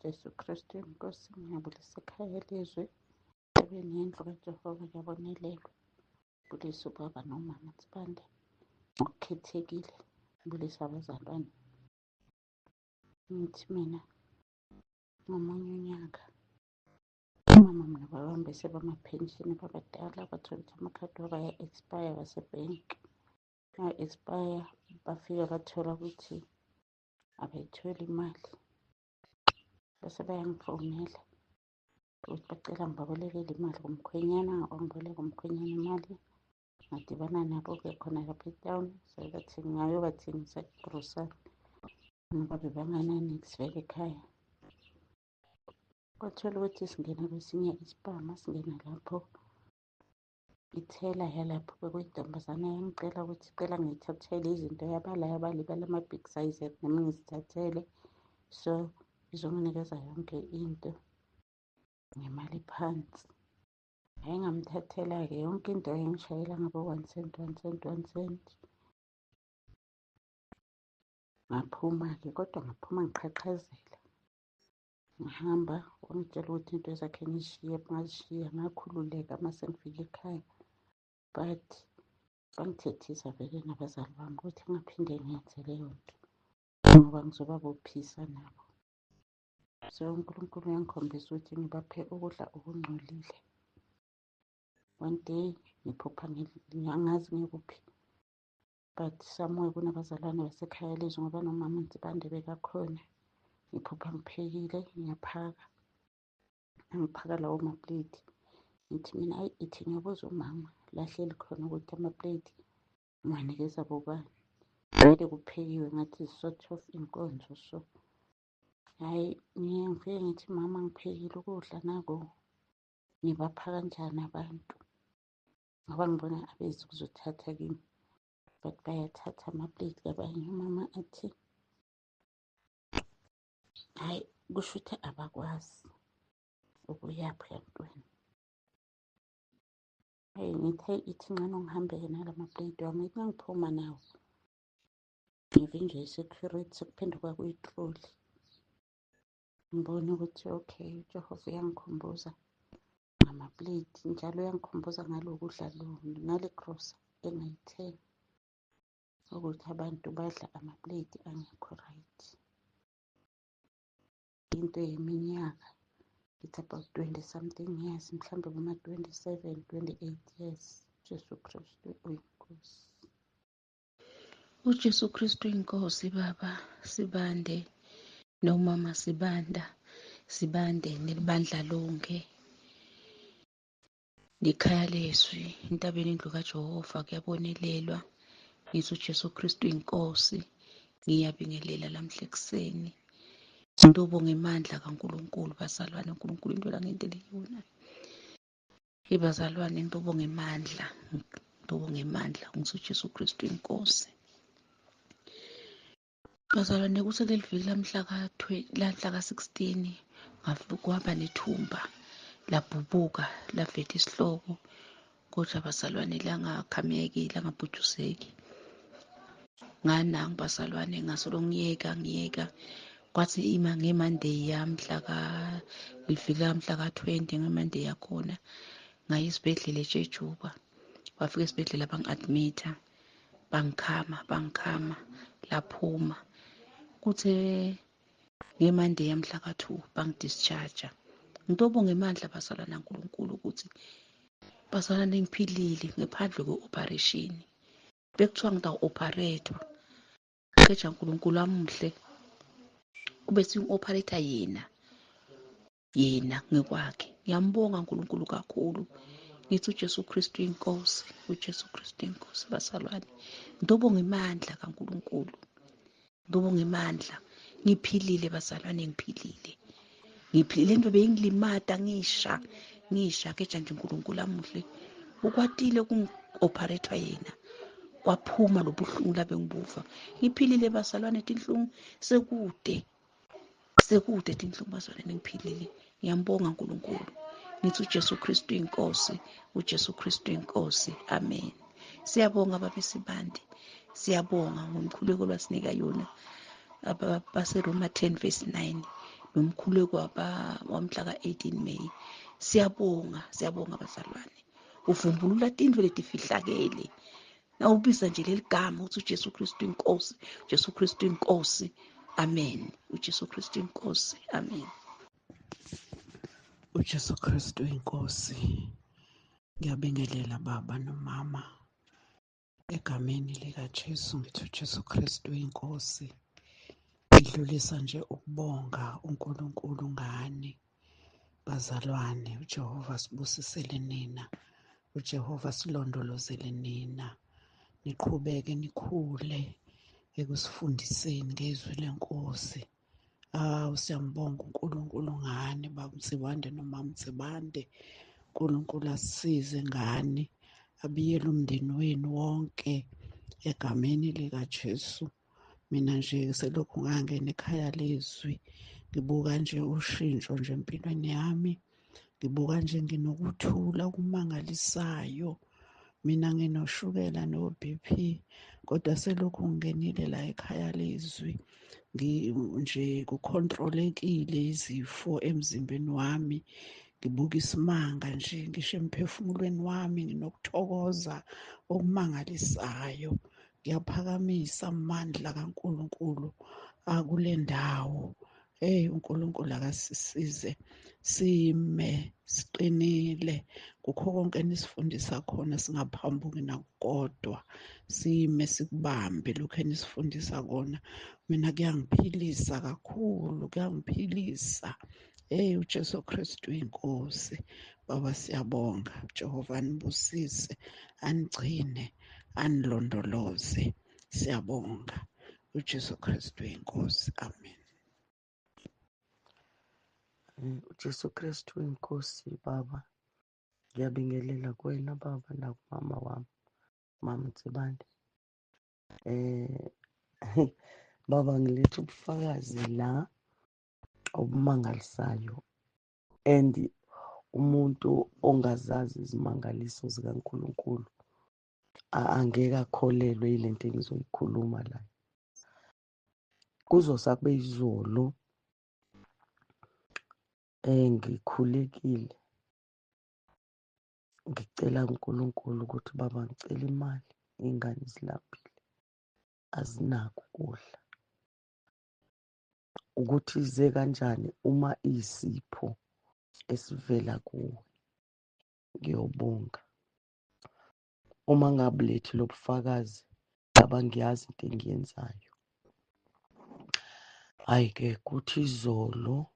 Jesu Kristu inkosi, ngiyabulisa ekhaya lezwi, ebeni yendlu kaJehova ngiyabonelelwa. Bulisa ubaba nomama Nsibande ngokukhethekile, ngibulisa abazalwane. Ngithi mina ngomunye unyaka umama mina babami bese bamaphenshini babadala, bathola ukuthi amakhadi wabo aya-expire wasebhenki. Aya-expire, bafika bathola ukuthi abayitholi imali, bese bayangifonela ukuthi bacela ngibabolekele imali kumkhwenyana. Wangiboleka umkhwenyana imali, ngadibana nabo-ke khona lapha etawuni, ngayobathengisa igrosari ngoba bebangananiksi vele ekhaya. Kwathola ukuthi singena kwesinye isipama, singena lapho ithela yalapho bekuyintombazane yangicela ukuthi cela ngiyithathele izinto, yabala yabala ibala ama-big size nami ngizithathele, so izonginikeza yonke into ngemali phansi. Hhayi, ngamthathela-ke yonke into, yayingishayela ngabo-1 cent, 1 cent, 1 cent. Ngaphuma-ke kodwa ngaphuma ngiqhaqhazela. Ngihamba wangitshela ukuthi into zakhe ngizishiye, ngazishiya ngakhululeka uma sengifika ekhaya. But bangithethisa vele nabazali bami ukuthi ngingaphinde ngiyenze leyo nto ngoba ngizobabophisa nabo. So uNkulunkulu uyangikhombisa ukuthi ngibaphe ukudla okungcolile. One day ngiphupha angazi ngikuphi, but somewhere kunabazalwane basekhaya lezwi ngoba nomama uNsibande bekakhona. Ngiphupha ngiphekile, ngiyaphaka, ngiphaka lawo mapleti. Ngithi mina ayi, ithi ngiyobuza umama la hleli khona ukuthi amapleti ngiwanikeza bobani. Vele kuphekiwe ngathi sort of inkonzo so. Hhayi, ngiye ngifike ngithi mama ngiphekile ukudla nako, ngibapha kanjani abantu? Ngoba ngibona abezi kuzothatha kimi, but bayathatha amapleti kabanye. Umama athi hhayi, kusho ukuthi abakwazi ukuyaphi emntwini. Hhayi, ngithi hhayi, ithi ngcono ngihambe-ke nala mapleti wami. Ngithi mangiphuma nawo ngivinjwe i-security, sekuphenduka kuyitroli. Ngibone ukuthi okay, uJehova uyangikhumbuza ngamapleti, njalo uyangikhumbuza ngalokudla ngale grosa engayithenga, ukuthi abantu badla amapleti angekho right. Into yeminyaka, it's about 20 something years, mhlambe kuma 27, 28 years. Jesu Kristu uyinkosi. UJesu Kristu inkosi. Baba Sibande nomama Sibanda, Sibande nelibandla lonke nekhaya lezwi entabeni indlu kaJehova kuyabonelelwa. Ngithi uJesu Kristu inkosi, ngiyabingelela lamhla ekuseni. Ngitobonga imandla kaNkulunkulu bazalwane, uNkulunkulu into la ngentele yona. Ibazalwane, ngitobonga imandla, ngitobonga imandla ngithi uJesu Kristu inkosi. Bazalwane, kuthe kuleli viki lamhla ka-16 kwaba nethumba labhubuka lavetha isihloko, kodwa bazalwane langakhameki, langabhujuzeki. Nganangu bazalwane, ngasolo ngiyeka ngiyeka, kwathi ima ngeMonday yamhla ka liviki lamhla ka-20, ngeMonday yakhona ngaya esibhedlela eTshejuba. Bafika esibhedlela bangi-admitha, bangikhama bangikhama laphuma. Kuthe ngeMonday yamhla ka-2 bangidischarge. Ngitobonga imandla bazalwane naNkulunkulu ukuthi bazalwane ngiphilile ngaphandle kwe-operation. Bekuthiwa ngitawu-operate-wa, keja uNkulunkulu amuhle kube singu-operator yena yena ngekwakhe. Ngiyambonga uNkulunkulu kakhulu. Ngithi uJesu Kristu inkosi, uJesu Kristu inkosi bazalwane. Ngitobonga imandla kaNkulunkulu, ngitobonga imandla. Ngiphilile bazalwane, ngiphilile, ngiphilile. Lento beyingilimata ngisha ngisha, keja nje uNkulunkulu amuhle ukwatile kungi-operate yena, kwaphuma lobuhlungu labe ngibuva. Ngiphilile bazalwane, tinhlungu sekude sekude, tinhlungu bazalwane, ngiphilile. Ngiyambonga uNkulunkulu. Ngithi uJesu Kristu inkosi, uJesu Kristu inkosi. Amen. Siyabonga baba Sibande, siyabonga ngomkhuleko lwasinika yona baseRoma 10 verse 9. Nomkhuleko wamhla ka-18 May. Siyabonga, siyabonga bazalwane. Uvumbulula tintfo letifihlakele. Nawubiza nje leli gama uthi uJesu Kristu inkosi, Jesu Kristu inkosi. Amen. uJesu Kristu inkosi. Amen. uJesu Kristu inkosi. Ngiyabingelela baba nomama. Egameni likaJesu ngithi uJesu Kristu inkosi. Ngidlulisa nje ukubonga uNkulunkulu ngani. Bazalwane, uJehova sibusisele nina. uJehova silondolozele nina. Niqhubeke nikhule ekusifundiseni ngezwi lenkosi. Awu, siyambonga uNkulunkulu ngani baba Nsibande nomama Nsibande. uNkulunkulu asisize ngani, abiyele umndeni wenu wonke egameni likaJesu. Mina nje selokhu ngangena ekhaya lezwi, ngibuka nje ushintsho nje empilweni yami, ngibuka nje nginokuthula okumangalisayo. Mina nginoshukela no-BP, kodwa selokhu ngingenile la ekhaya lezwi nje kukhontrolekile izifo emzimbeni wami. Ngibuka isimanga nje ngisho emphefumulweni wami, nginokuthokoza okumangalisayo. Ngiyaphakamisa amandla kaNkulunkulu akule ndawo. Hey, uNkulunkulu akasisize sime siqinile kukho konke enisifundisa khona, singaphambuki nakukodwa, sime sikubambe lokhu enisifundisa kona. Mina kuyangiphilisa kakhulu, kuyangiphilisa. Hey, uJesu Kristu inkosi. Baba siyabonga. Jehova anibusise, anigcine, anilondoloze. Siyabonga. uJesu Kristu inkosi. Amen. uJesu Kristu inkosi baba. Ngiyabingelela kuwena baba nakumama wami, Mama Nsibande. Baba ngiletha ubufakazi la obumangalisayo, and umuntu ongazazi izimangaliso zikaNkulunkulu angeke akholelwe yilento engizoyikhuluma la. Kuzosa kube izolo ngikhulekile ngicela uNkulunkulu ukuthi baba ngicela imali, iy'ngane zilambile, azinakho ukudla. Ukuthi ize kanjani uma isipho esivela kuwe, ngiyobonga. Uma ngabulethi lobufakazi, ngaba ngiyazi into engiyenzayo. Hhayi-ke kuthi izolo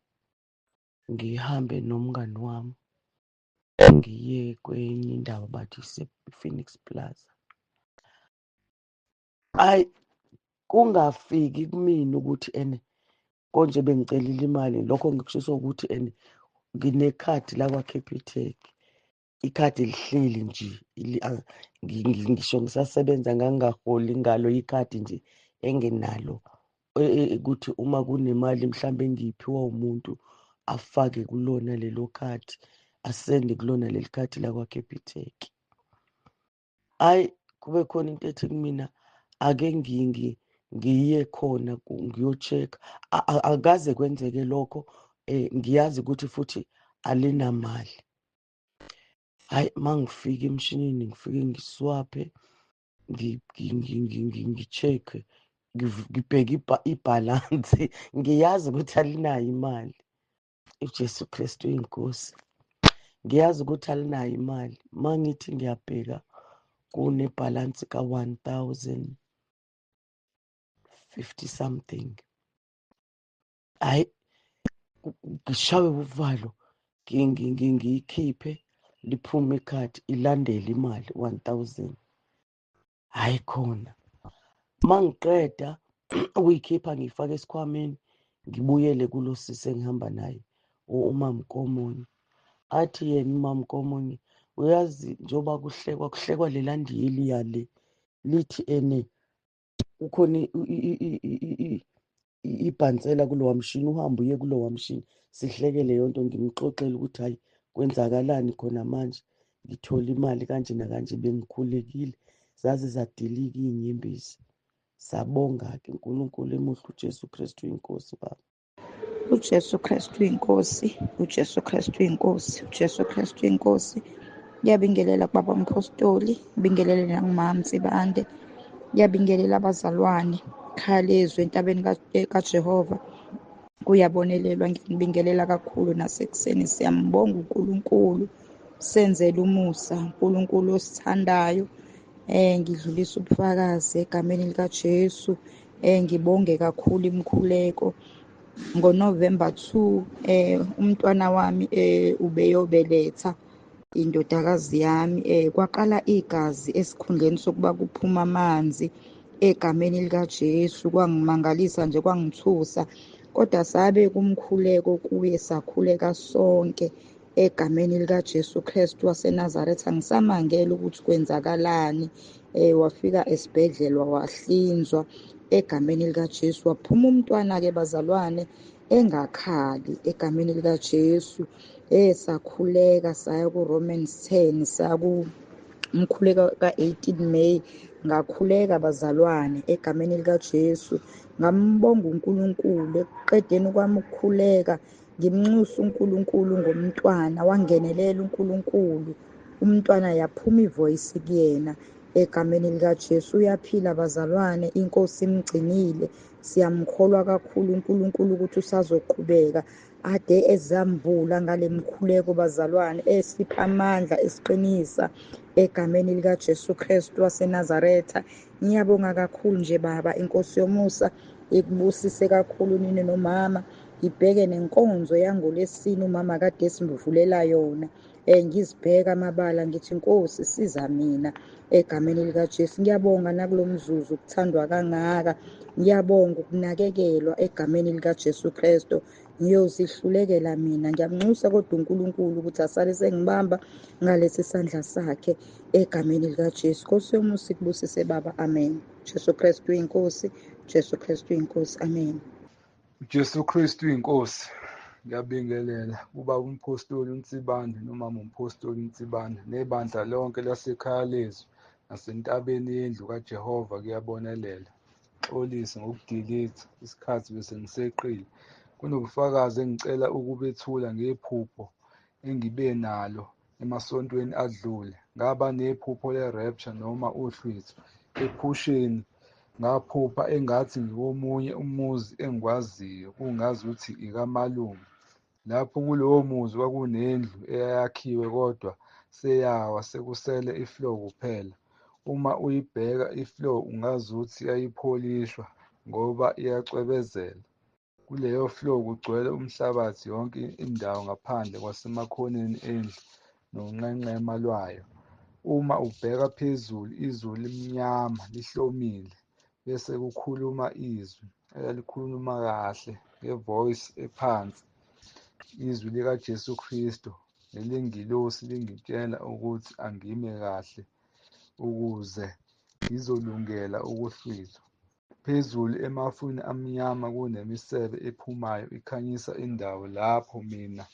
ngihambe nomngani wami ngiye kwenye indawo bathi ise-Phoenix Plaza. Hhayi, kungafiki kumina ukuthi ene konje bengicelile imali, lokho ngikushiso ukuthi ene nginekhadi lakwa-Capitec, ikhadi lihleli nje, ngisho ngisasebenza ngangingaholi ngalo ikhadi nje enginalo, ukuthi uma kunemali mhlambe engiyiphiwa umuntu afake kulona lelo khadi, asende kulona leli khadi lakwa-Capitec. Hhayi, kube khona into ethi kumina ake ngiye khona ngiyo-check-a. Akaze kwenzeke lokho, ngiyazi ukuthi futhi alinamali. Hhayi, uma ngifika emshinini ngifike ngiswaphe, ngi-check-e, ngibheke ibhalansi, ngiyazi ukuthi alinayo imali. uJesu Kristu inkosi. Ngiyazi ukuthi alinayo imali. Uma ngithi ngiyabheka kunebhalansi ka-1050 something. Hhayi, ngishawe uvalo, ngiyikhiphe liphume ikhadi, ilandele imali 1000. Hhayi khona. Uma ngiqeda ukuyikhipha ngiyifake esikhwameni, ngibuyele kulo sisi engihamba naye, uMamkomoni. Athi yena uMamkomoni, uyazi njengoba kuhlekwa, kuhlekwa lela ndiya eliya le, lithi ene kukhona ibhansela kulowa mshini, uhambe uye kulowa mshini. Sihleke leyo nto, ngimxoxele ukuthi hhayi kwenzakalani khona manje, ngithola imali kanje nakanje, bengikhulekile, zaze zadilika iy'nyembezi. Sabonga-ke uNkulunkulu emuhle, uJesu Kristu inkosi baba. UJesu Kristu inkosi, uJesu Kristu inkosi, uJesu Kristu inkosi. Ngiyabingelela kubaba umpostoli, ngibingelele nakumama Nsibande. Ngiyabingelela abazalwane, khaya lezwe entabeni kaJehova. Kuyabonelelwa, ngibingelela kakhulu nasekuseni. Siyambonga uNkulunkulu, senzele umusa, uNkulunkulu osithandayo. Ngidlulisa ubufakazi egameni likaJesu. Ngibonge kakhulu imikhuleko. NgoNovember 2 umntwana wami ubeyobeletha indodakazi yami, kwaqala igazi esikhundleni sokuba kuphuma amanzi egameni likaJesu. Kwangimangalisa nje, kwangithusa, kodwa sabe kumkhuleko kuye, sakhuleka sonke egameni likaJesu Kristu waseNazaretha. Ngisamangele ukuthi kwenzakalani. Wafika esibhedlela wahlinzwa egameni likaJesu, waphuma umntwana-ke bazalwane engakhali egameni likaJesu. Sakhuleka saya ku-Romans 10, saya kumkhuleko ka-18 May. Ngakhuleka bazalwane egameni likaJesu, ngambonga uNkulunkulu. Ekuqedeni kwami ukukhuleka, ngimnxusa uNkulunkulu ngomntwana, wangenelela uNkulunkulu, umntwana yaphuma ivoice kuyena egameni likaJesu. Uyaphila bazalwane, inkosi imgcinile. Siyamkholwa kakhulu uNkulunkulu ukuthi usazoqhubeka ade ezambula ngale mkhuleko bazalwane, esipha amandla, esiqinisa egameni likaJesu Kristu waseNazaretha. Ngiyabonga kakhulu nje baba, inkosi yomusa ikubusise kakhulu nini nomama. Ngibheke nenkonzo yangoLwesine umama kade simvulela yona. Ngizibheka amabala ngithi Nkosi siza mina egameni likaJesu. Ngiyabonga nakulo mzuzu ukuthandwa kangaka, ngiyabonga ukunakekelwa egameni likaJesu Kristu. Ngiyozihlulekela mina, ngiyamnxusa kodwa uNkulunkulu ukuthi asale sengibamba ngalesi sandla sakhe egameni likaJesu. Nkosi yomusa ikubusise baba, amen. Jesu Kristu inkosi, Jesu Kristu inkosi, amen. Jesu Kristu inkosi. Ngiyabingelela ubaba umpostoli uNsibande nomama umpostoli uNsibande nebandla lonke lasekhaya lezwi nasentabeni yendlu kaJehova. Kuyabonelela. Xolise ngokudelete, isikhathi bese ngiseqile. Kunobufakazi engicela ukubethula ngephupho engibe nalo emasontweni adlule. Ngaba nephupho le-rapture noma uhlwitho. Ephusheni ngaphupha engathi ngikomunye umuzi engikwaziyo, kungazuthi ikamalume. Lapho kulowo muzi kwakunendlu eyayakhiwe kodwa seyawa, sekusele ifloor kuphela. Uma uyibheka ifloor ungazuthi yayipholishwa ngoba iyacwebezela. Kuleyo floor kugcwele umhlabathi yonke indawo ngaphandle kwasemakhoneni endlu nonqenqema lwayo. Uma ubheka phezulu izulu limnyama lihlomile, bese kukhuluma izwi elalikhuluma kahle ngevoice ephansi, izwi likaJesu Kristu nelengilosi lingitshela ukuthi angime kahle ukuze ngizolungela ukuhlwithwa. Phezulu emafwini amnyama kunemisebe ephumayo ikhanyisa indawo lapho mina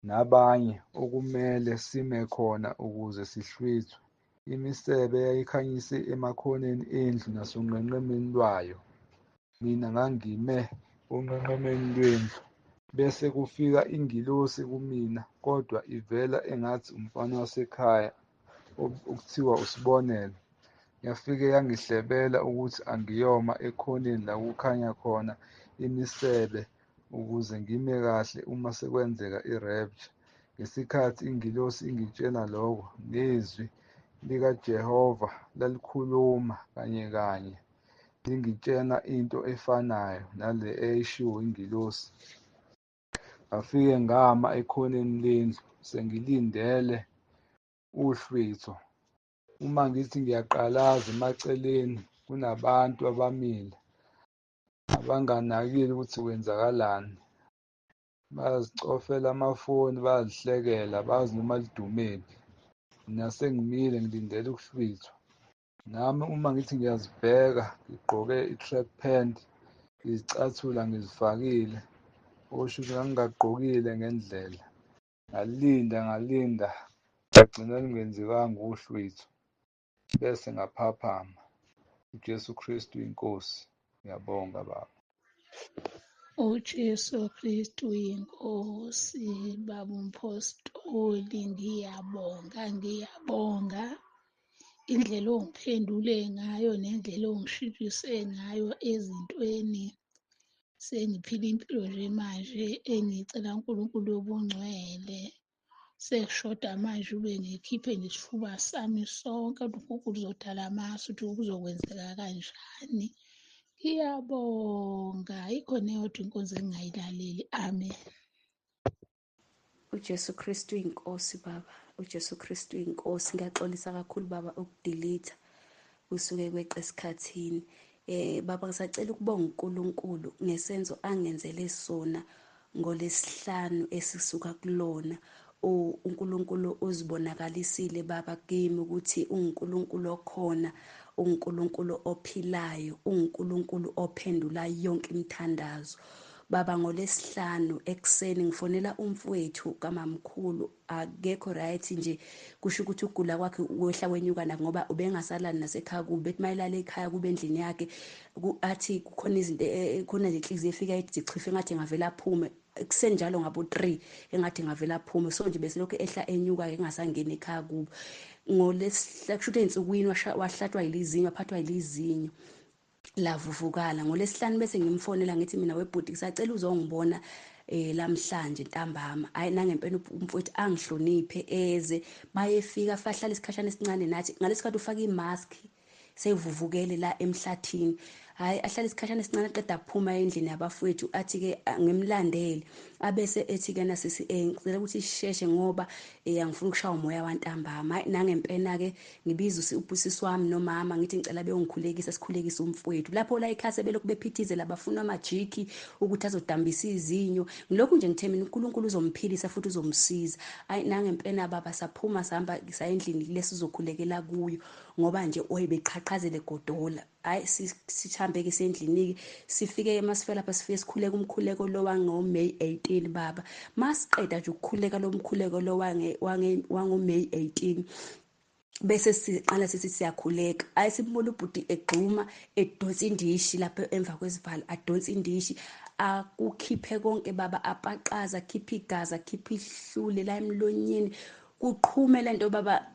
nabanye okumele sime khona ukuze sihlwithwe. Imisebe yayikhanyise emakhoneni endlu nasonqenqemeni lwayo. Mina ngangime onqenqemeni lwendlu. Bese kufika ingilosi kumina, kodwa ivela engathi umfana wasekhaya okuthiwa uSibonelo. Yafike yangihlebela ukuthi angiyoma ekhoneni la kukhanya khona imisebe ukuze ngime kahle uma sekwenzeka i-rapture. Ngesikhathi ingilosi ingitshela lokho, nezwi likaJehova lalikhuluma kanye kanye lingitshela into efanayo nale eyayishiwo ingilosi. Ngafike ngama ekhoneni lendlu sengilindele uhlwitho. Uma ngithi ngiyaqalaza emaceleni kunabantu abamile abanganakile ukuthi kwenzakalani, bayazicofela amafoni, bayazihlekela, abazi noma lidumephi. Mina sengimile ngilindele ukuhlwithwa. Nami uma ngithi ngiyazibheka ngigqoke i-track pant, izicathulo ngizifakile, okusho ukuthi ngangingagqokile ngendlela. Ngalinda ngalinda ngagcina lungenzekanga uhlwitho, bese ngaphaphama. UJesu Kristu inkosi. Ngiyabonga baba. UJesu Kristu inkosi, baba umpostoli, ngiyabonga, ngiyabonga indlela ongiphendule ngayo nendlela ongishintshise ngayo ezintweni. Sengiphila impilo nje manje engiyicela uNkulunkulu yobungcwele. Sekushoda manje ube ngikhiphe nesifuba sami sonke, uNkulunkulu uzodala amasu ukuthi kuzokwenzeka kanjani. Ngiyabonga, ikhona eyodwa inkonzo engingayilaleli. Amen. UJesu Kristu inkosi baba, uJesu Kristu inkosi. Ngiyaxolisa kakhulu baba ukudelete kusuke kweqe esikhathini. Baba ngisacela ukubonga uNkulunkulu ngesenzo angenzele sona ngolesihlanu esisuka kulona. uNkulunkulu uzibonakalisile baba kimi ukuthi uNkulunkulu okhona, uNkulunkulu ophilayo, uNkulunkulu ophendula yonke imithandazo. Baba ngolesihlanu ekuseni ngifonela umfowethu kamamkhulu, akekho right nje, kusho ukuthi ukugula kwakhe kwehla kwenyuka nakho ngoba ubengasalali nasekhaya kubo, bethi mayelala ekhaya kube endlini yakhe athi kukhona izinto khona nje inhliziyo efika ithi chife engathi ngavela aphume ekuseni njalo ngabo 3 engathi ngavela aphume. So nje bese lokhu ehla enyuka ke engasangeni ekhaya kubo. Ngolesihlanu kusho ukuthi ey'nsukwini wahlatshwa yilizinyo, waphathwa yilizinyo lavuvukala. Ngolesihlanu bese ngimfonela ngithi mina webhuti ngisacela uzongibona lamhlanje ntambama. Hayi nangempela umfowethu angihloniphe eze, mayefika fahlala isikhashana esincane nathi. Ngalesikhathi ufaka imask sevuvukele la emhlathini. Hayi ahlala isikhashana esincane aqeda kuphuma endlini yabafowethu, athi-ke ngimlandele, abese ethi-ke nasisi ngicela ukuthi sisheshe ngoba angifuni ukushaya umoya wantambama. Hayi nangempela-ke ngibiza ubusisi wami nomama ngithi ngicela beyongikhulekisa, sikhulekise umfowethu. Lapho la ekhaya sebelokhu bephithizela bafuna amajiki ukuthi azodambisa izinyo. Ngilokhu nje ngithe mina uNkulunkulu uzomphilisa futhi uzomsiza. Hayi nangempela baba saphuma sahamba saya endlini lesizokhulekela kuyo ngoba nje oyebeqhaqhazele godola. Hayi sihambeke sendlini-ke, sifike masifika lapha sifike sikhuleka umkhuleko lo wango-May 18 baba. Masiqeda nje ukukhuleka lo mkhuleko lo wango-May 18 bese siqala sithi siyakhuleka. Hayi simbona ubhuti egxuma edonsa indishi lapha emva kwesivalo, adonsa indishi akukhiphe konke baba, apaqaza, akhiphe igazi, akhiphe ihlule la emlonyeni, kuqhume lento baba.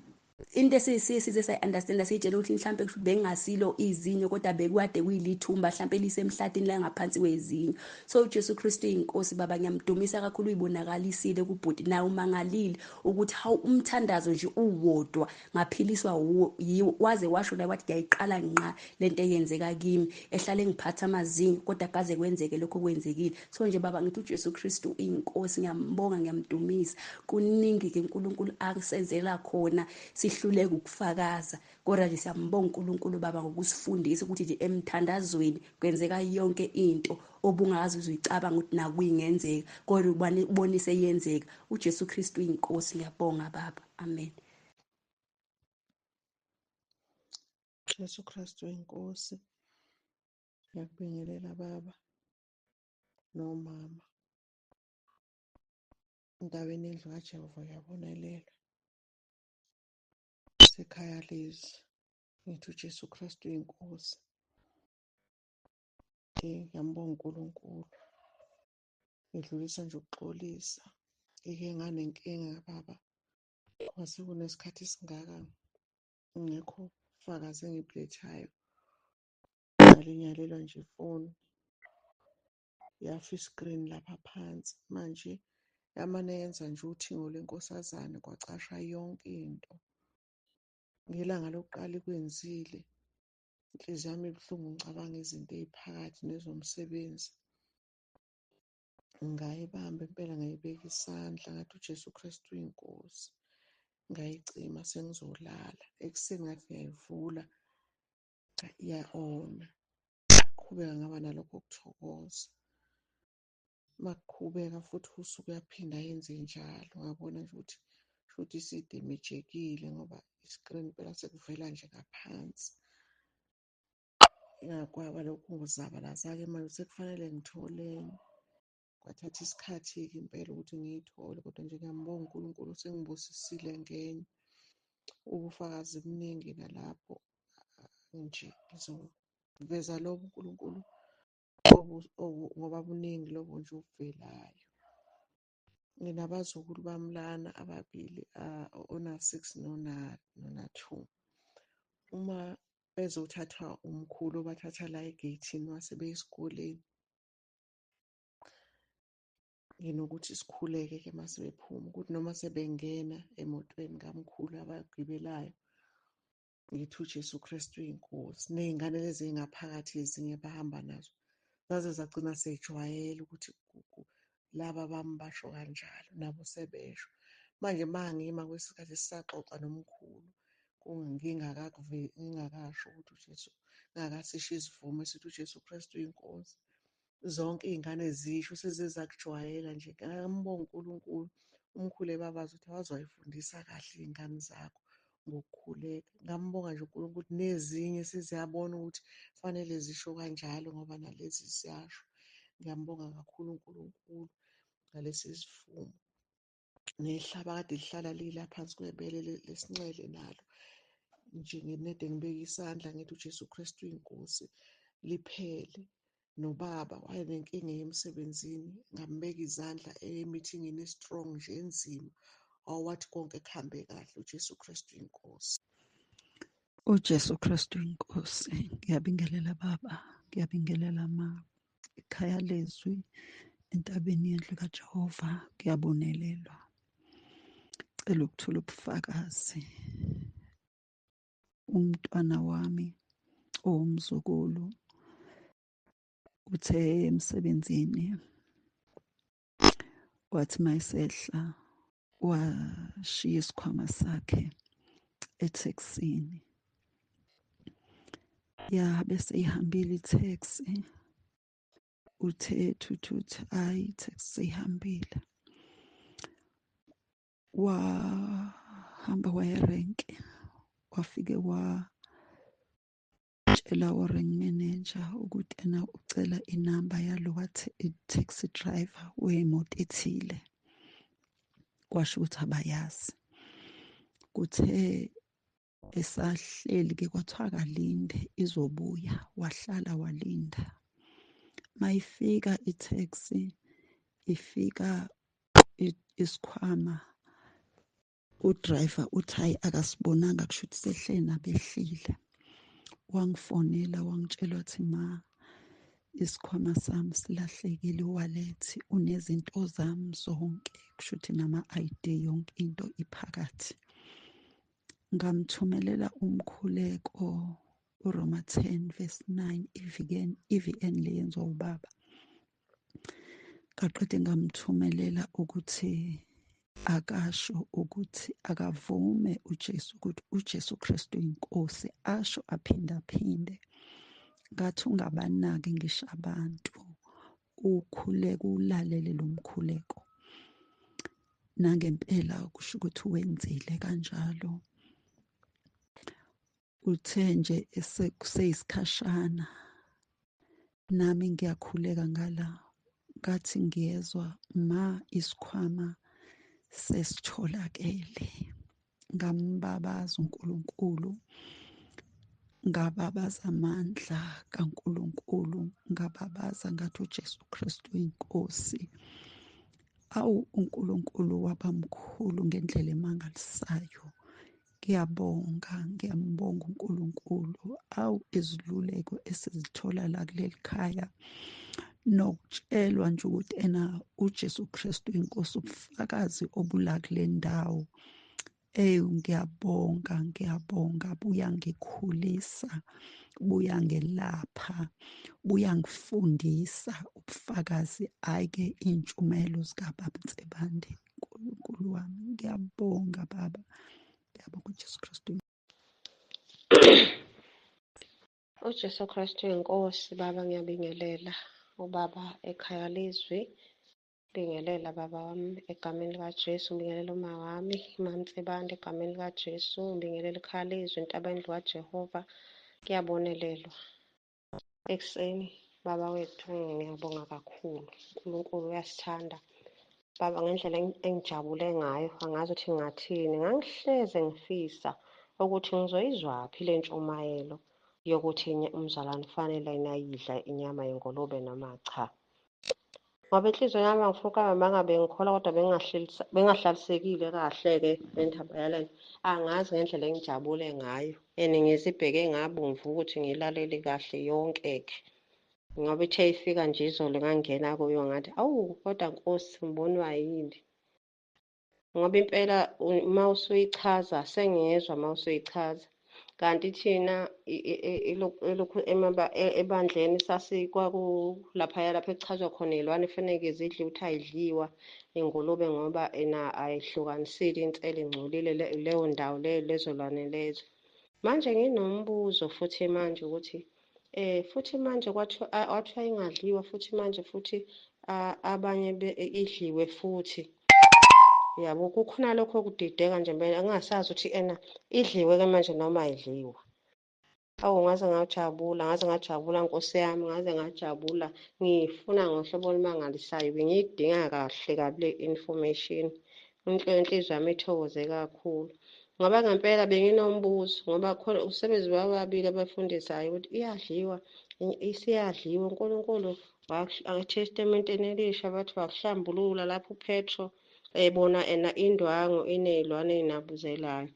Into esisize sayi-understanda siyitshela ukuthi mhlampe kusho bengasilo izinyo kodwa bekade kuyilithumba mhlampe lisemhlathini la ngaphansi kwezinyo. So uJesu Kristu inkosi baba, ngiyamdumisa kakhulu, uyibonakalisile kubhuti naye umangalile ukuthi hawu umthandazo nje uwodwa ngaphiliswa yiwo. Waze washo la wathi ngiyayiqala nqa lento eyenzeka kimi ehlale ngiphatha amazinyo kodwa kaze kwenzeke lokho kwenzekile. So nje baba ngithi uJesu Kristu inkosi, ngiyambonga, ngiyamdumisa. Kuningi ke uNkulunkulu akusenzela khona sihluleke ukufakaza, kodwa nje siyambonga uNkulunkulu baba ngokusifundisa ukuthi nje emthandazweni kwenzeka yonke into obungazi uzuyicabanga ukuthi nakuyingenzeka, kodwa ubonise yenzeka. uJesu Kristu inkosi, ngiyabonga baba. Amen. Jesu Kristu inkosi, ngiyakubingelela baba nomama. Endaweni yendlu kaJehova uyabonelelwa. Sekhaya lezi ngithi uJesu Kristu inkosi. Ngiyambonga uNkulunkulu, ngidlulisa nje ukuxolisa. Ngike nganenkinga baba, kwase kunesikhathi esingaka ngekho fakazi engibulethayo, ngalinyalelwa nje ifoni yafa iscreen lapha phansi. Manje yamane yenza nje uthingo lwenkosazane kwacasha yonke into. Ngelanga lokuqala ikwenzile, inhliziyo yami ibuhlungu ngicabanga izinto ey'phakathi nezomsebenzi. Ngayibamba impela ngayibeka isandla ngathi uJesu Kristu uyinkosi, ngayicima sengizolala. Ekuseni ngathi ngiyayivula iya-ona. Qhubeka ngaba nalokho kuthokoza. Makuqhubeka futhi usuku uyaphinda yenze njalo, ngabona nje ukuthi shuthi isidemejekile ngoba iscreen phela sekuvela nje ngaphansi. Kwaba lokhu ngizabalaza-ke manje sekufanele ngithole enye. Kwathatha isikhathi-ke impela ukuthi ngiyithole, kodwa nje ngiyambonga uNkulunkulu sengibusisile ngenye. Ubufakazi buningi nalapho nje ngizoveza lobo uNkulunkulu Ngoba buningi lobo nje obuvelayo. Nginabazukulu bami lana ababili, ona-six nona-two. Uma bezothathwa umkhulu obathatha la egeythini mase beya esikoleni, nginokuthi sikhuleke-ke uma sebephuma, ukuthi noma sebengena emotweni kamkhulu abagibelayo, ngithi uJesu Kristu uyinkosi. Ney'ngane lezi ey'ngaphakathi ezinye abahamba nazo zaze zagcina sey'jwayele ukuthi laba bami basho kanjalo, nabo sebesho. Manje uma ngima kwesinye isikhathi sisaxoxa nomkhulu ngingakasho ukuthi uJesu, ngingakasisho isivumo esithi uJesu Kristu uyinkosi. Zonke iy'ngane zisho seze zakujwayela nje. Ngiyambonga uNkulunkulu, umkhulu ebabaza ukuthi waze way'fundisa kahle iy'ngane zakho ngokukhuleka. Ngambonga nje uNkulunkulu ukuthi nezinye seziyabona ukuthi fanele zisho kanjalo ngoba nalezi ziyasho. Ngiyambonga kakhulu uNkulunkulu ngalesi sivumo. Nehlaba kade lihlala lila phansi kwebele lesinxele nalo nje nginede ngibeke isandla ngithi uJesu Kristu uyinkosi liphele. Nobaba wayenenkinga emsebenzini, ngambeka izandla emithingini e-strong nje enzima, awathi konke kuhambe kahle. uJesu Kristu uyinkosi. UJesu Kristu inkosi. Ngiyabingelela baba, ngiyabingelela ma. Ikhaya lezwi entabeni yendlu kaJehova kuyabonelelwa. Cela ukuthola ubufakazi. Umntwana wami owumzukulu uthe emsebenzini wathi mayesehla washiya isikhwama sakhe ethekisini. Ya bese ihambile itheksi, uthe ethuthuthi hhayi itheksi seyihambile. Wahamba waya erenki, wafike watshela u-rank manager ukuthi ena ucela inamba yalowa taxi driver wemoto ethile. Kwasho ukuthi abayazi. Kuthe esahleli-ke kwathiwa akalinde izobuya, wahlala walinda. Mayifika itheksi, ifika isikhwama, udrayiva uthi hhayi akasibonanga kusho ukuthi sehle nabehlile. Wangifonela wangitshela wathi ma, isikhwama sami silahlekile, iwalethi unezinto zami zonke, kusho ukuthi nama-I_D yonke into iphakathi. Ngamthumelela umkhuleko uRoma 10 verse 9 i-VN, i-V_N le yenziwa ubaba. Ngaqede ngamthumelela ukuthi akasho ukuthi akavume uJesu ukuthi uJesu Kristu inkosi, asho aphindaphinde. Ngathi ungabanaki ngisho abantu, ukhuleke ulalele lo mkhuleko. Nangempela kusho ukuthi wenzile kanjalo. Uthe nje kuseyisikhashana nami ngiyakhuleka ngala, ngathi ngiyezwa ma isikhwama sesitholakele. Ngambabaza uNkulunkulu, ngababaza amandla kaNkulunkulu, ngababaza ngathi uJesu Kristu inkosi. Awu uNkulunkulu wabamkhulu ngendlela emangalisayo. Ngiyabonga, ngiyambonga uNkulunkulu. Awu iziluleko esizithola la kuleli khaya, nokutshelwa nje ukuthi ena uJesu Kristu inkosi, ubufakazi obula kule ndawo. Eyi ngiyabonga, ngiyabonga, buyangikhulisa, buyangelapha, buyangifundisa ubufakazi. Hhayi-ke iy'ntshumayelo zikababa Nsibande, uNkulunkulu wami, ngiyabonga baba. Ngiyabonga uJesu Kristu. UJesu Kristu inkosi baba, ngiyabingelela ubaba ekhaya lezwi. Bingelela baba wami egameni likaJesu, ngibingelela uma wami MaMtsibande egameni likaJesu, ngibingelela ikhaya lezwi entabeni kaJehova. Kuyabonelelwa ekuseni baba wethu, ngiyabonga kakhulu. uNkulunkulu uyasithanda baba ngendlela engijabule ngayo, angazi ukuthi ngingathini. Ngangihleze ngifisa ukuthi ngizoyizwaphi le ntshumayelo yokuthi umzalwane kufanele yini ayidla inyama yengulube noma cha. Ngoba enhliziyweni yami angifuni ukuqamba amanga, bengikholwa kodwa bengingahlalisekile kahle-ke le ndaba yalena. Angazi ngendlela engijabule ngayo and ngizibheke ngabomvu ukuthi ngiyilalele kahle yonke-ke. Ngoba ithe ifika nje izolo ngangena kuyo ngathi, awu kodwa Nkosi ngibonwa yini? Ngoba impela uma usuyichaza sengiyezwa uma usuyichaza. Kanti thina elokhu ebandleni kwaku laphaya lapho ekuchazwa khona iy'lwane kufaneke zidle ukuthi ayidliwa ingulube ngoba ena ayihlukanisile insela ingcolile leyo ndawo leyo lezo lwane lezo. Manje nginombuzo futhi manje ukuthi futhi manje kwathiwa ingadliwa futhi manje futhi abanye idliwe futhi. Yabo, kukhona lokho kudideka nje impela ngingasazi ukuthi ena idliwe-ke manje noma ayidliwa. Awu ngaze ngajabula, ngaze ngajabula Nkosi yami, ngaze ngajabula. Ngiyifuna ngohlobo olumangalisayo, bengiyidinga kahle kabi le information. Inhliziyo yami ithokoze kakhulu. Ngoba ngempela benginombuzo ngoba khona usebezi bababili abafundisayo ukuthi iyadliwa, isiyadliwa. UNkulunkulu eTestamenteni elisha bathi wakuhlambulula lapho uPetro ebona ena indwangu iney'lwane ey'nabuzelayo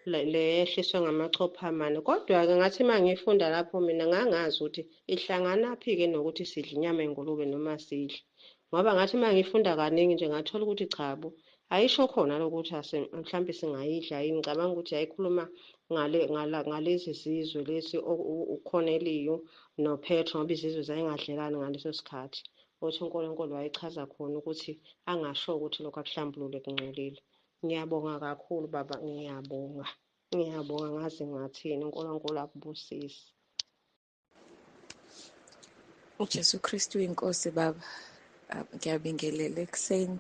le yehliswe ngamachopho amane. Kodwa-ke ngathi uma ngifunda lapho mina ngangazi ukuthi ihlanganaphi-ke nokuthi sidla inyama yengulube noma sidle. Ngoba ngathi uma ngifunda kaningi nje ngathola ukuthi cha bo, ayisho khona lokuthi mhlampe singayidla yini. Ngicabanga ukuthi yayikhuluma ngalezi zizwe lezi uCorneliyu noPetro ngoba izizwe zayingadlelani ngaleso sikhathi. Ukuthi uNkulunkulu wayechaza khona ukuthi angasho ukuthi lokhu akuhlambulule kungcolile. Ngiyabonga kakhulu baba, ngiyabonga. Ngiyabonga ngaze ngathini, uNkulunkulu akubusise. UJesu Kristu inkosi baba. Ngiyabingelela ekuseni.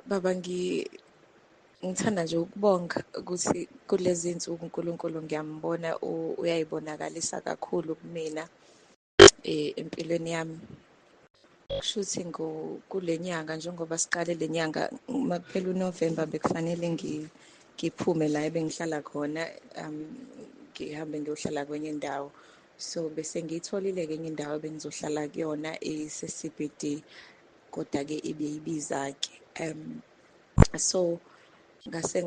Baba ngithanda nje ukubonga ukuthi kulezi insuku uNkulunkulu ngiyambona uyayibonakalisa kakhulu kumina empilweni yami. Kushuthi kule nyanga njengoba siqale le nyanga makuphela uNovember bekufanele ngiphume la ebengihlala khona, ngihambe ngiyohlala kwenye indawo. So bese ngiyitholile-ke enye indawo ebengizohlala kuyona ise-CBD, kodwa-ke ibiyibiza-ke. So ngase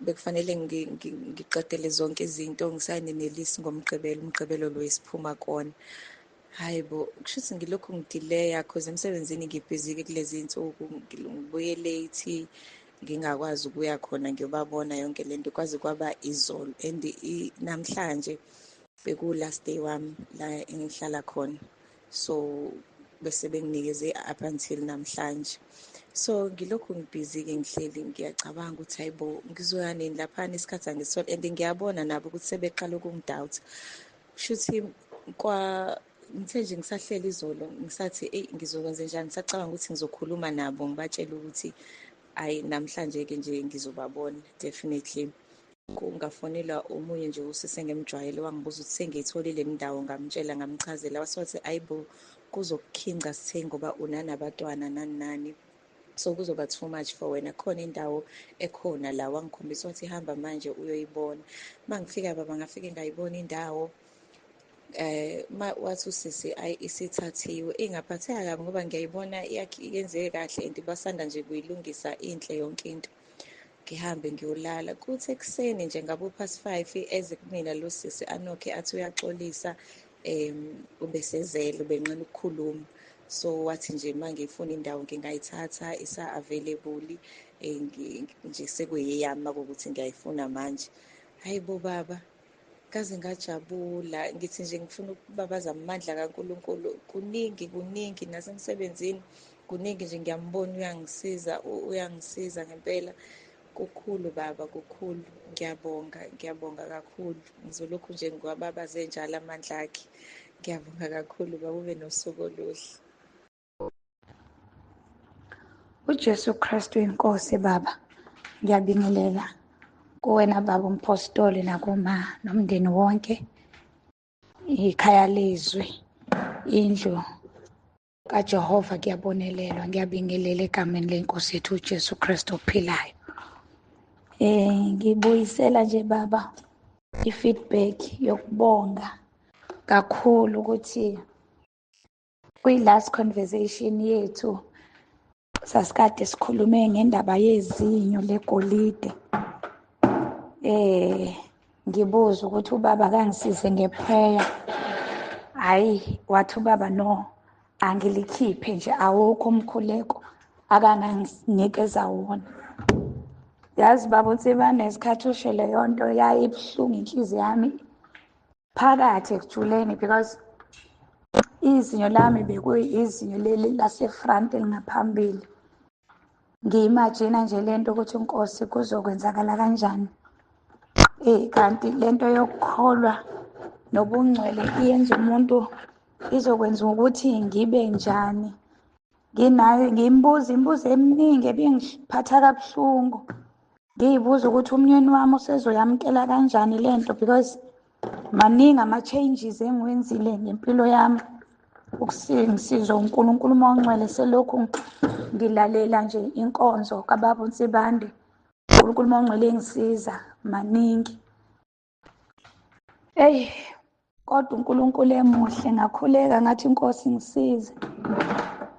bekufanele ngiqedele zonke izinto ngisayine ne-lease ngoMgqibelo, uMgqibelo lo esiphuma kona. Hhayi bo, kushuthi ngilokhu ngidileya cause emsebenzini ngibhizi-ke kulezi iy'nsuku, ngibuye late, ngingakwazi ukuya khona ngiyobabona yonke lento kwaze kwaba izolo and namhlanje beku-last day wami la engihlala khona. So bese benginikeze up until namhlanje. So ngilokhu ngibhizi-ke ngihleli ngiyacabanga ukuthi hayi bo, ngizoya nini laphana, isikhathi angisitholi and ngiyabona nabo ukuthi sebeqala ukungi-doubt. Kushuthi ngithe nje ngisahleli izolo ngisathi eyi ngizokwenzenjani, ngisacabanga ukuthi ngizokhuluma nabo ngibatshele ukuthi hhayi namhlanje-ke nje ngizobabona definitely. Kungafonelwa omunye nje usisi engimjwayele wangibuza ukuthi sengiyitholile indawo, ngamtshela ngamchazela, wase wathi hhayi bo kuzokukhinca sithe ngoba unanabatwana nani nani, so kuzoba too much for wena. Khona indawo ekhona la, wangikhombisa wathi hamba manje uyoyibona. Uma ngifika baba ngafike ngayibona indawo, wathi usisi ayi isithathiwe. Ingaphatheka kabi ngoba ngiyayibona yenzeke kahle and basanda nje kuyilungisa, inhle yonke into. Ngihambe ngiyolala, kuthi ekuseni nje ngabo 5:30 eze kumina lo sisi anokhe athi uyaxolisa, ubesezele ubenqena ukukhuluma. So wathi nje uma ngifuna indawo ngingayithatha isa-available, nje sekuyeyami makuwukuthi ngiyayifuna manje. Hhayi bo baba, ngaze ngajabula, ngithi nje ngifuna ukubabaza amandla kaNkulunkulu. Kuningi kuningi nasemsebenzini kuningi nje, ngiyambona uyangisiza, uyangisiza ngempela. Kukhulu baba, kukhulu. Ngiyabonga, ngiyabonga kakhulu. Ngizolokhu nje ngiwababaze njalo amandla akhe. Ngiyabonga kakhulu baba, ube nosuku oluhle. UJesu Kristu inkosi baba, ngiyabingelela kuwena baba umpostoli nakuma nomndeni wonke, ikhaya lezwi, indlu kaJehova kuyabonelelwa. Ngiyabingelela egameni lenkosi yethu uJesu Kristu ophilayo. Ngibuyisela nje baba i-feedback yokubonga kakhulu ukuthi kwi-last conversation yethu sasikade sikhulume ngendaba yezinyo legolide. Ngibuza ukuthi ubaba kangisize ngeprayer. Hhayi, wathi ubaba no, angilikhiphe nje, awukho umkhuleko akanganginikeza wona. Yazi baba uNtsibande, ngesikhathi usho leyo nto yayibuhlungu inhliziyo yami phakathi ekujuleni, because izinyo lami bekuyizinyo leli lase-front elingaphambili. Ngiyimagina nje lento ukuthi inkosi kuzokwenzakala kanjani. Kanti lento yokukholwa nobungcwele iyenza umuntu, izokwenza ukuthi ngibe njani. Nginayo ngimbuza imibuzo eminingi ebingiphatha kabuhlungu. Ngiyibuza ukuthi umnyeni wami usezoyamukela kanjani lento, because maningi ama-changes engiwenzile ngempilo yami. Ukusizwa uNkulunkulu uma ongcwele selokhu ngilalela nje inkonzo kaBaba uNsibande. uNkulunkulu uma ongcwele engisiza maningi. Eyi, kodwa uNkulunkulu emuhle, ngakhuleka ngathi inkosi ngisize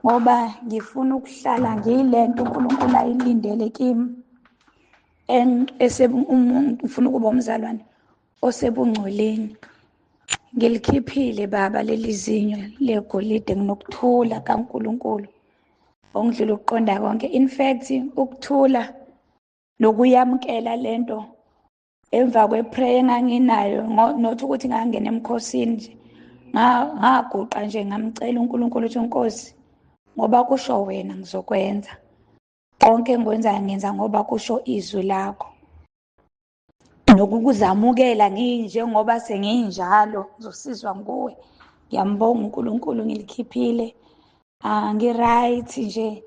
ngoba ngifuna ukuhlala ngiyilento uNkulunkulu ayilindele kimi. Umuntu ngifuna ukuba umzalwane osebungcweleni. Ngilikhiphile baba leli zinyo legolide, nginokuthula kaNkulunkulu okudlula ukuqonda konke. In fact, ukuthula nokuyamukela lento emva kwe-prayer enganginayo, not ukuthi ngangena emkhosini nje, ngaguqa nje ngamcela uNkulunkulu ukuthi Nkosi, ngoba kusho wena ngizokwenza konke engikwenzayo, ngenza ngoba kusho izwi lakho. Nokukuzamukela nginjengoba senginjalo, ngizosizwa nguwe. Ngiyambonga uNkulunkulu, ngilikhiphile. Ngi-right nje,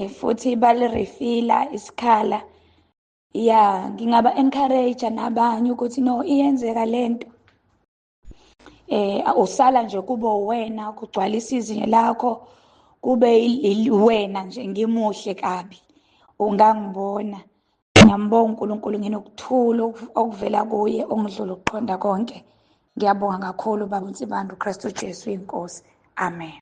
futhi balirefila isikhala. Ya, ngingaba encourage nabanye ukuthi no, iyenzeka lento. Usala nje kube wena, kugcwalisa izinyo lakho, kube wena nje, ngimuhle kabi ungangibona. Ngiyambonga uNkulunkulu, nginokuthula okuvela kuye okudlula ukuqonda konke. Ngiyabonga kakhulu baba uNsibande, uKristu Jesu inkosi. Amen.